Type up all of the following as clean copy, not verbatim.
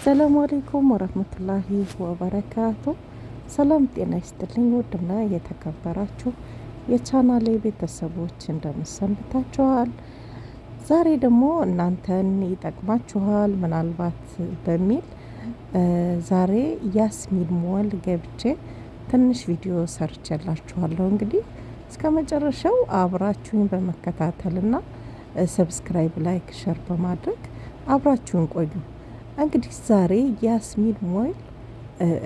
ሰላም አለይኩም ወረህመቱላሂ ወበረካቱ። ሰላም ጤና ይስጥልኝ። ውድና የተከበራችሁ የቻናሌ ቤተሰቦች እንደምን ሰንብታችኋል? ዛሬ ደግሞ እናንተን ይጠቅማችኋል ምናልባት በሚል ዛሬ ያስሚን ሞል ገብቼ ትንሽ ቪዲዮ ሰርቼላችኋለሁ። እንግዲህ እስከ መጨረሻው አብራችሁኝ በመከታተልና subscribe፣ like፣ share በማድረግ አብራችሁን ቆዩ። እንግዲህ ዛሬ ያስሚን ሞል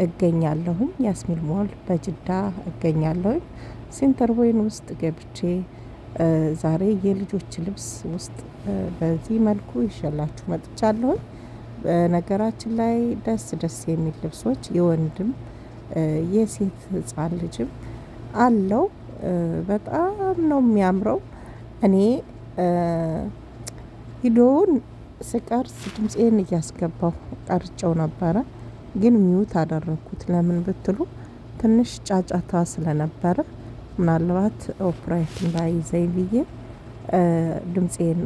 እገኛለሁኝ። ያስሚን ሞል በጅዳ እገኛለሁኝ። ሴንተር ወይን ውስጥ ገብቼ ዛሬ የልጆች ልብስ ውስጥ በዚህ መልኩ ይዤላችሁ መጥቻለሁኝ። በነገራችን ላይ ደስ ደስ የሚል ልብሶች የወንድም የሴት ሕፃን ልጅም አለው። በጣም ነው የሚያምረው። እኔ ቪዲዮውን ስቀርጽ ድምፄን እያስገባሁ ቀርጨው ነበረ፣ ግን mute አደረግኩት። ለምን ብትሉ ትንሽ ጫጫታ ስለነበረ ምናልባት copyright እንዳይዘኝ ብዬ ድምፄን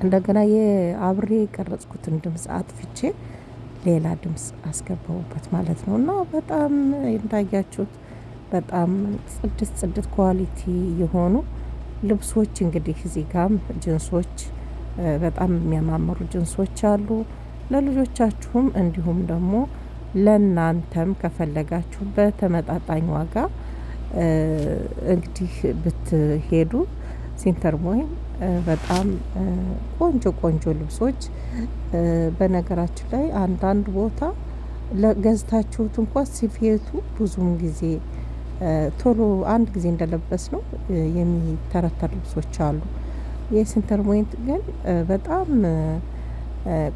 እንደገና የአብሬ የቀረጽኩትን ድምፅ አጥፍቼ ሌላ ድምፅ አስገባሁበት ማለት ነው። እና በጣም እንዳያችሁት በጣም ጽድት ጽድት quality የሆኑ ልብሶች፣ እንግዲህ እዚህ ጋም ጅንሶች፣ በጣም የሚያማምሩ ጅንሶች አሉ። ለልጆቻችሁም እንዲሁም ደግሞ ለእናንተም ከፈለጋችሁ በተመጣጣኝ ዋጋ እንግዲህ ብትሄዱ ሴንተር ሞል በጣም ቆንጆ ቆንጆ ልብሶች፣ በነገራችን ላይ አንዳንድ ቦታ ገዝታችሁት እንኳ ስፌቱ ብዙም ጊዜ ቶሎ አንድ ጊዜ እንደለበስ ነው የሚተረተር ልብሶች አሉ። የሴንተር ፖይንት ግን በጣም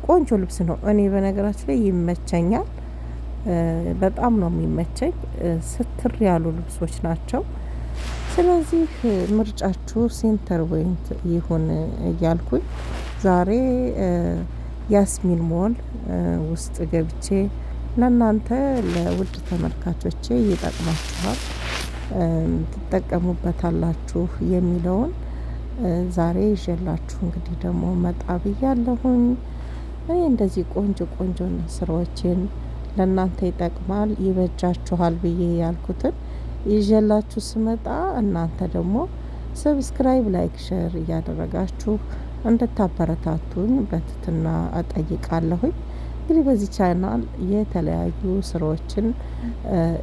ቆንጆ ልብስ ነው። እኔ በነገራችን ላይ ይመቸኛል። በጣም ነው የሚመቸኝ። ስትር ያሉ ልብሶች ናቸው። ስለዚህ ምርጫችሁ ሴንተር ፖይንት ይሁን እያልኩኝ ዛሬ ያስሚን ሞል ውስጥ ገብቼ ለእናንተ ለውድ ተመልካቾቼ ይጠቅማችኋል፣ ትጠቀሙበታላችሁ የሚለውን ዛሬ ይዤላችሁ እንግዲህ ደግሞ መጣ ብያለሁኝ። እኔ እንደዚህ ቆንጆ ቆንጆ ስራዎችን ለእናንተ ይጠቅማል፣ ይበጃችኋል ብዬ ያልኩትን ይዤላችሁ ስመጣ እናንተ ደግሞ subscribe፣ like፣ share እያደረጋችሁ እንድታበረታቱኝ በትህትና እጠይቃለሁኝ። እንግዲህ በዚህ ቻናል የተለያዩ ስራዎችን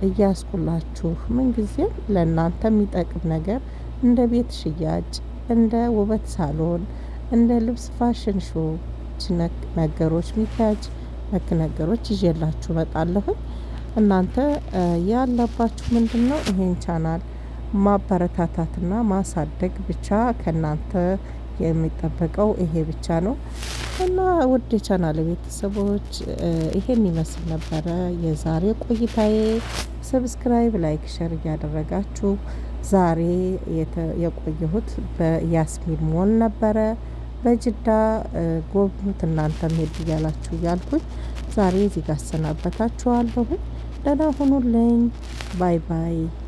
እያስኩላችሁ ምንጊዜም ለእናንተ የሚጠቅም ነገር እንደ ቤት ሽያጭ፣ እንደ ውበት ሳሎን፣ እንደ ልብስ fashion show ነገሮች፣ ሚኪያጅ ነክ ነገሮች ይዤላችሁ እመጣለሁኝ። እናንተ ያለባችሁ ምንድነው? ይሄን ቻናል ማበረታታትና ማሳደግ ብቻ፣ ከእናንተ የሚጠበቀው ይሄ ብቻ ነው። እና ውድ የቻናል ቤተሰቦች ይሄን ይመስል ነበረ የዛሬ ቆይታዬ። Subscribe፣ like፣ share እያደረጋችሁ ዛሬ የቆየሁት በያስሚን ሞል ነበረ። በጅዳ ጎብኙት እናንተም ሄድ እያላችሁ እያልኩኝ ዛሬ እዚህ ጋር አሰናበታችኋለሁኝ። ደህና ሁኑልኝ። Bye bye።